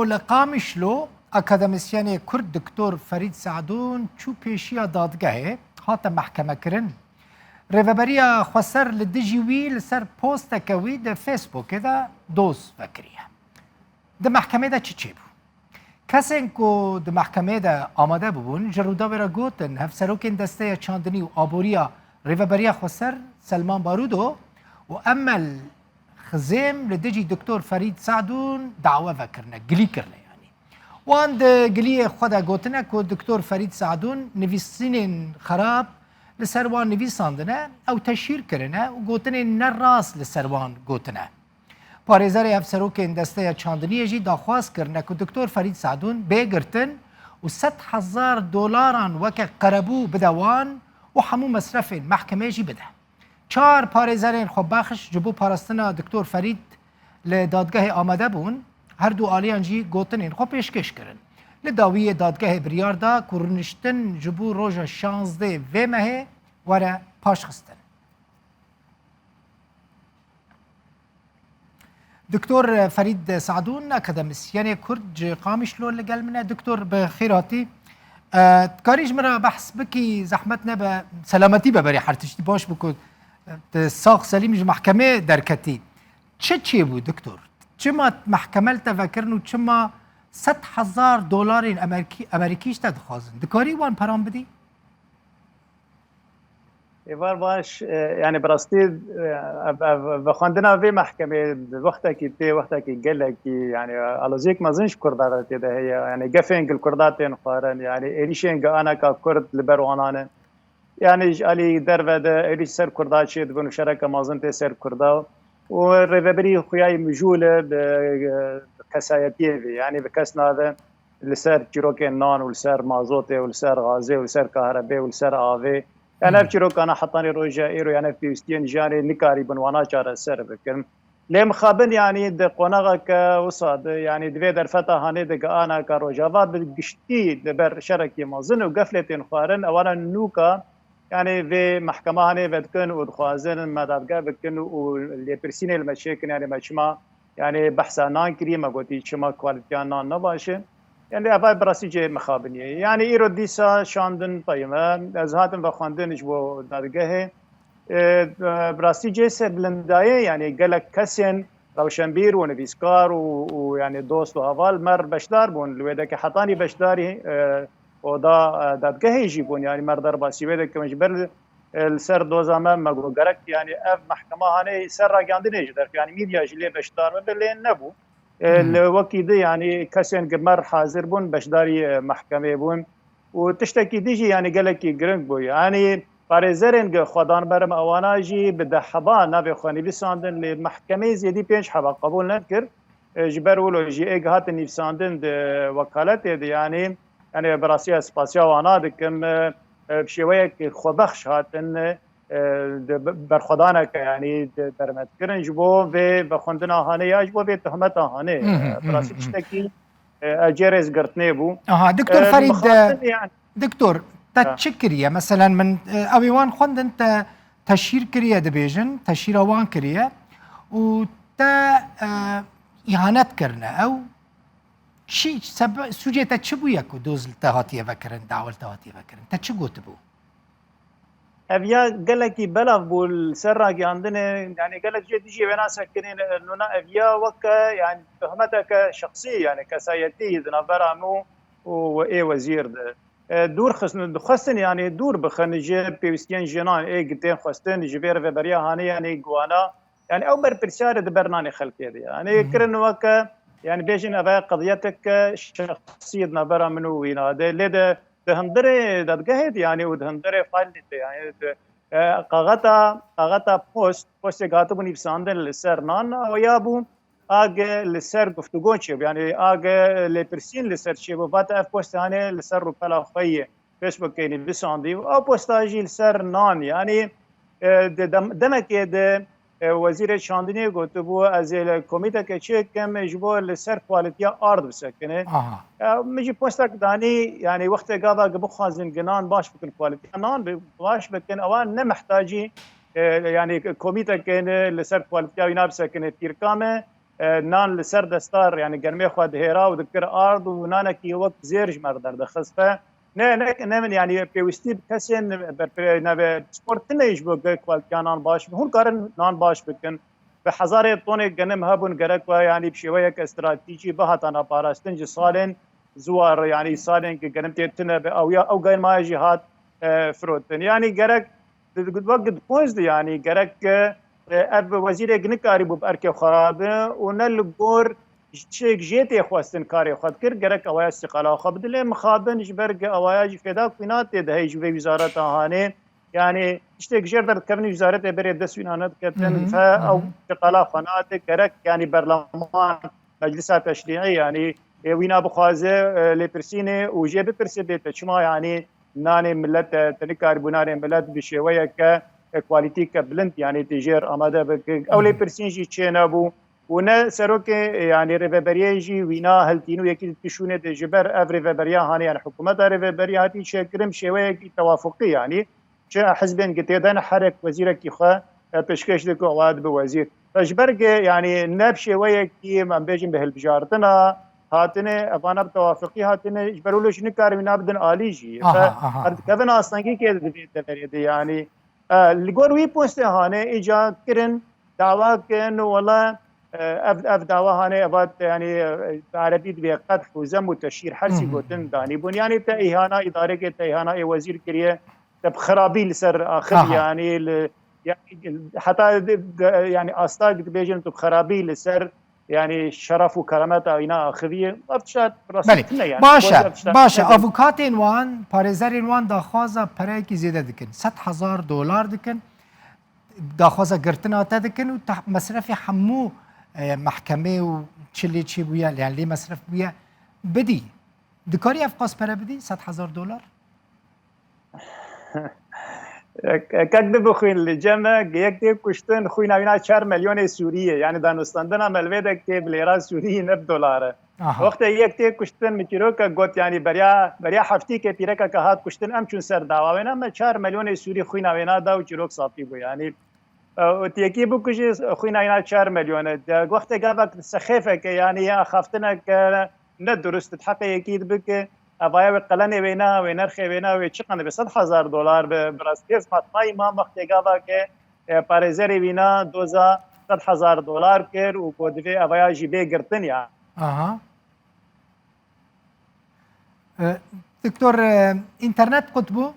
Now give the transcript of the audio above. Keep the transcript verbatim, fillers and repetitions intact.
Li Qamişlo, akademîsyenê Kurd Doktor Ferîd Sadûn çû pêşiya dadgehê, hate mehkemekirin. Rêveberiya Xweser li dijî wî li ser posteke wî di Facebookê de doz vekiriye. Di mehkemê de çi çêbû? Kesên ku di mehkemê de amade bûbûn, ji Rûdawê re gotin, hevserokên Desteya Çandinî û Aboriya Rêveberiya Xweser Selman Barudo û Emel Xizêm li dijî Doktor Ferîd Sadûn dawe vekirine, gilî kirine yanî. Wan di giliyê xwe de gotine ku Doktor Ferîd Sadûn nivîsînên xerab li ser wan nivîsandine, ew teşhîr kirine û gotinên ne rast li ser wan gotine. Parêzerê Hevserokên Desteya Çandiniyê jî daxwaz kirine ku Doktor Ferîd Sadûn bê girtin û sed hezar dolaran weke qerebû bide wan û hemû mesrefên mehkemê jî bide. Çar parêzerên xwebexiş ji bo parastina Doktor Ferîd li dadgehê amade bûn, her du aliyan jî gotinên xwe pêşkêş kirin. Li dawiyê dadgehê biryar da ku rûniştin ji bo roja şazdeh vê mehê were paşxistin. Doktor Ferîd Sadûn, akademîsyenê Kurd ji Qamişlo li gel min e. Doktor, bi xêr hatî. E, dikarî ji min re behs bikî, zehmet nebe, selametî be berê her tiştî baş bû ku, e, tu sax selîm ji mehkemê derketî. Çi çêbû, doktor? Çima mehkeme li te vekirin û çima sed hezar dolarên Amerîkî, Amerîkî ji te dixwazin? Dikarî wan peran bidî? Êvar baş, e, yani bi rastî, e, ev, ev, vexwendina vê mehkemê di wextekî tê, wextekî gelekî, yani aloziyek mezin ji Kurda re tê de heye. Yani gefên gil Kurda tên xwarin, yani êrîşên gi anaka Kurd li ber wanan in. Yani ji alî derve de êrîş ser Kurda çê dibin û şereke mezin tê ser Kurda. Û rêvebirî xuyayî mijûl e bi, e, kesayetiyê vê, yani bi kes nave. Li ser çîrokên nan û li ser mazotê û li ser gazê û li ser kahrebê û li ser avê. Yan ev Hmm. çîrokana hetanî roja îro yan ev pêwîstiyên jiyanê nikarîbin wana çareser bikin. Lê mixabin yanî di qonaxeke wisa de, yanî di vê derfeta hanê de gi anaka Rojava bi giştî li ber şerekî mezin û geflê tên xwarin, ewana nûka, yanî vê mehkema hanê vedikin û dixwazin me dadgeh bikin û lêpirsînê li me çêkin, yanî me çima Yani behsa nan kiriye, me gotî çima kualîteya nan ne baş e. Yani ev bi rastî cihê mixabiniyê. Yani îro dîsa şandin peyî me. Ez hatim vexwendin ji bo dadgehê. E, bi rastî cihê serbilindayê, yani gelek kesên rewşenbîr û nivîskar û, û yani dost û heval mer beşdar bûn. Li wê deke hetanî beşdarî, e, oda, e, dadgehê jî bûn. Yani mer derbasî wê dikim ji ber e, li ser doza me, me got gerek, yani ev mehkema hanê ser ragihandinê ji derve, yani mîdya jî lê beşdar bibe, lê nebû. E, Hı hı. Li wekî di, yani kesên gi mer hazir bûn, beşdarî, e, mehkemê bûn. Û tiştekî dî jî, yani gelekî giring bû. Yani parêzerên gi xwedan berim ewana jî bi deheba navê xwe nivîsandin, lê mehkemeyê zêdî pênc heba qebûl nekir. E, ji ber wilo jî ê gi hatin nivîsandin di wekaletê de, yani, yani bi rastî ez spasiya wana dikim, e, e, bi şêweyek xwebexş hatin, e, di be-, berxwedaneke, yani, di dermet kirin ji bo vê vexwendina hanê ya ji bo vê tohmeta hanê. Hı hı, E, bi hı rastî hı, hı. Tiştekî, e, ez cê rêzgirtinê bû. Aha, Doktor E, Ferîd, mixabin, e, yani. Doktor, te Ha. çi kiriye? Meselen min, e, ew ê wan xwendin te teşhîr kiriye dibêjin, teşhîra wan kiriye û te, e, îhanet kirine. Ew çi, sebe-, sûcê te çi bûye ku doz li te hatiye vekirin, dawa li te hatiye vekirin? Te çi gotibû? Ev ya gelekî belav bû li ser ragihandinê, yani gelek jê dijî wê nasekinîn, nûna ev ya weke, yani tohmeteke şexsî, yani kesayetî di navbera min û ê wezîr de. E, dûr xistin, dixwestin, yani dûr bixin ji pêwîstiyên jinan ê gitên xwestin, ji vê rêveberiya hanê, yani guwana, yani ew berpirsyar e di ber nanê xelkê de. Yani Hı hı. kirin weke, yani bêjin ev e qediyetek şexsî di navbera min û wîna de. Lê de di hundirê dadgehê de, yani û di hundirê faîlê de, yani di, e, kaxeta, kaxeta post, postek hatibû nivîsandin li ser nan, ew ya bû, a ge li ser guftûgo çêbû. Yani a ge lêpirsîn li ser çêbû. Vate ev poste hanê li ser rûpela xwe yê Facebookê nivîsandî û ew posta jî li ser nan. Yani, e, di dem-, demekê de, e, wezîrê çandiniyê gotibû, ez ê li komîteke çêkim ji bo li ser kualîtiya ard bisekine. Aha. E, min jî postek danî, yani wextê gava ki bixwazin ki nan baş bikin, kualîtiya nan bi-, baş bikin, ewa ne mehtacî, e, yani komîteke ne li ser kualîtiya wî nabisekine pîrka me. e, nan li ser destar, yani germê xwe dihêra û dikir ard û nanekî wek zêr ji me re derdixist. Fe ne, ne, ne min, yani pêwîstî bi kesên berpirê nebe spor tune ji bo ge kualitiya nan baş, hûn karin nan baş bikin. Bi hezarê tonê genim hebûn, gerek we, yani bi şêweyeke stratejî bihatana parastin ji salên ziwar, yani salên ki genim tê tune bi ew ya, ew germaya jî hat, e, firotin. Yani gerek di, di, wek di konz de, yani gerek, e, ev wezîrek nikarîbû bi erkê xwe rabe û ne li gor tiştek jê tê xwestin karê xwe dikir, gerek awaya îstîqala xwe bide. Lê mixabin ji ber ge awaya jî fêda ku wîna tê de heye ji vê wizareta hanê. Yani tiştek jêr derdikevin, wizaretê berê dest wîna nediketin. Fe ew îstîqala xwe nade, gerek yani berleman, meclisa teşrî'î, yani ê wîna bixwaze, e, lêpirsînê û jê bipirse bê te çima yani nanê millet, e, te nikaribû nanê millet bi şêweyeke, e, kwalîtîke bilind, yani tê jêr amade bike. Ew lêpirsîn jî çênebû û ne serokê, e, yani rêveberiyê jî wîna hiltîn û yekî di şûnê de ji ber ev rêveberiya hanê, yani hikûmeta rêveberiyê hatî çêkirin bi şêweyekî tewafuqî, yani çi hizbên ki tê de ne herek wezîrekî xwe, e, pêşkêş dike û ewa dibe wezîr. Ji ber ge, yani ne bi şêweyekî, em bêjin, bi hilbijartina hatine, evana bi tewafiqî hatine, ji ber wilo jî nikarin wîna bidin alî jî. Aha, aha. Erdikevin astengîkê di vê deverê de, yani, e, li gor wî postê hane îca kirin, dawa kin, wela, e, ev, ev dawa hane, evat, yani, e, bi erebî dibê qedh û zem û teşhîr, her sî gotin danî bûn. Yani te îhana îdarekê, te îhana ê wezîr kiriye, te bi xirabî li ser axivî, yani li, yani, heta di, di, yani asta dibêjin tu bi xirabî li ser, yani şeref û kerameta wîna axiviye. Ev tişta rastî tune yani. Baş e, baş e. Avukatên wan, parêzerên wan daxwaza pereyekî zêde dikin. Sed hezar dolar dikin. Daxwaza girtina te dikin û tah-, mesrefê hemû, e, mehkemê û çi lê çê bûye, yani lê mesref bûye, bidî. Dikarî ev qas pere bidî, sed hezar dolar? Kek dibixwîn li cem me, yek tê kuştin, xwîna wîna çar milyonê Sûrî ye. Yani danûstandina me li vê de kê bi lêra Sûrî ne bi dolar e. Aha. Wextê yek tê kuştin, min çîroka got, yani beriya, beriya heftîkê pîrekeke hat kuştin, em çûn ser dawa wêna, me çar milyonê Sûrî xwîna wêna da û çîrok safî bû. Yani, e, û tu yekî bikujî, xwîna wîna çar milyon e. De wextê gavek sexêfeke, yani ya xeftineke ne durust, di heqê yekî dibike, evaya wê qelenê wêna, wê nerxê wêna, wê çi qene be, sed hezar dolar be, bi rastî ez matmayî mam wextê gavake, e, parêzerê wîna doza sed hezar dolar kir û ku divê evaya jî bê girtin ya. Aha. E, Doktor, e, înternet qut bû?